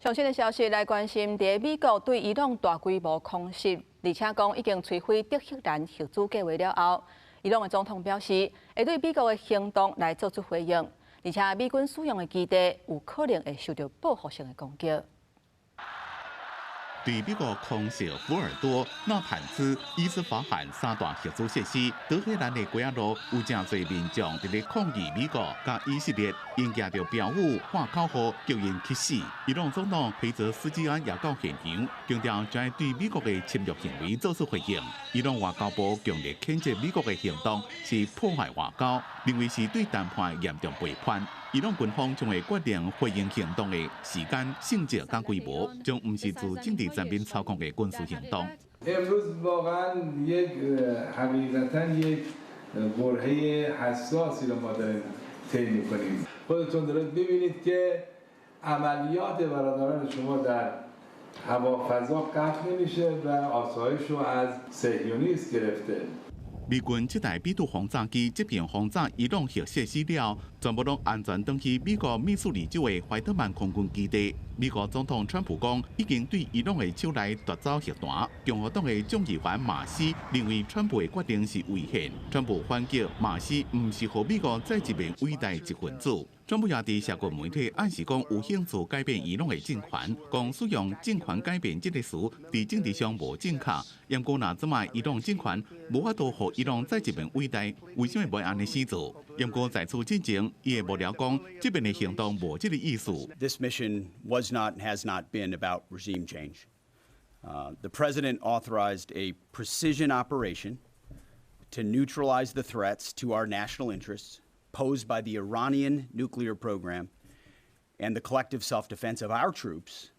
上新的消息來關心，佇美國對伊朗大規模空襲，而且講已經摧毀德黑蘭核子計劃了後，伊朗的總統表示會對美國的行動來做出回應，而且美軍使用的基地有可能會受到報復性的攻擊。對美國空襲福爾多、納坦茲、伊斯法罕三大核子設施，德黑蘭的街仔路有誠濟民眾佇咧抗議美國佮以色列，𪜶舉著標語、喊口號，叫𪜶去死。伊朗總統裴澤斯基安也到現場，強調將會對美國的侵略行為做出回應。伊朗外交部強烈譴責美國的行動是破壞外交，認為是對談判嚴重背叛。伊朗軍方將會決定回應行動的時間、性質佮規模，將毋是自政治層面操控的軍事行動。 امروز واقعا یک حقیقتا یک برهه حساسی رو ما داریم طی میکنیم. خودتون دارید ببینید که عملیات برادران شما در هوا فضا قطع نمیشه و آسایش رو از صهیونیست گرفته. 美軍這台 B-2 轟炸機這邊轟炸伊朗核設施了，全部攏安全轉去美國密蘇里州的懷特曼空軍基地。美國總統川普講，已經對伊朗的手內奪走核彈。共和黨的眾議員馬斯認為川普的決定是違憲。川普反擊馬斯毋是予美國再一面偉大一分子。川普也佇社交媒體暗示講有興趣改變伊朗的政權，講使用政權改變這個詞佇政治上無正確。毋過若這擺伊朗政權無法度予伊朗再一面偉大，為啥物袂按呢死做？毋過在此之前，伊的幕僚講這遍的行動無這個意思。 This mission was not and has not been about regime change. The president authorized a precision operation to neutralize the threats to our national interests posed by the Iranian nuclear program and the collective self-defense of our troops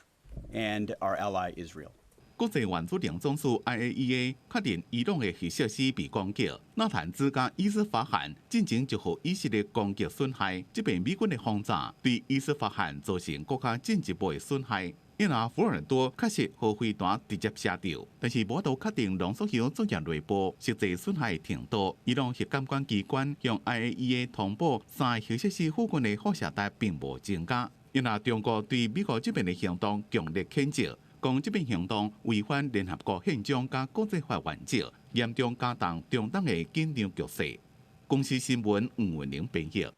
and our ally Israel. 國際原子能總署 IAEA 確認伊朗的核設施被攻擊，納坦茲佮伊斯法罕進前就予以色列攻擊損害，這遍美軍的轟炸對伊斯法罕造成閣較進一步的損害。因為福爾多確實予飛彈直接射著，但是無法度確定濃縮鈾作業內部實際損害程度。伊朗核監管機關向 IAEA 通報，三个核設施附近的輻射值並無增加。因為中國對美國這遍的行動強烈譴責，講這遍行動違反聯合國憲章佮國際法原則，嚴重加重中東的緊張局勢。公視新聞吳文玲編譯。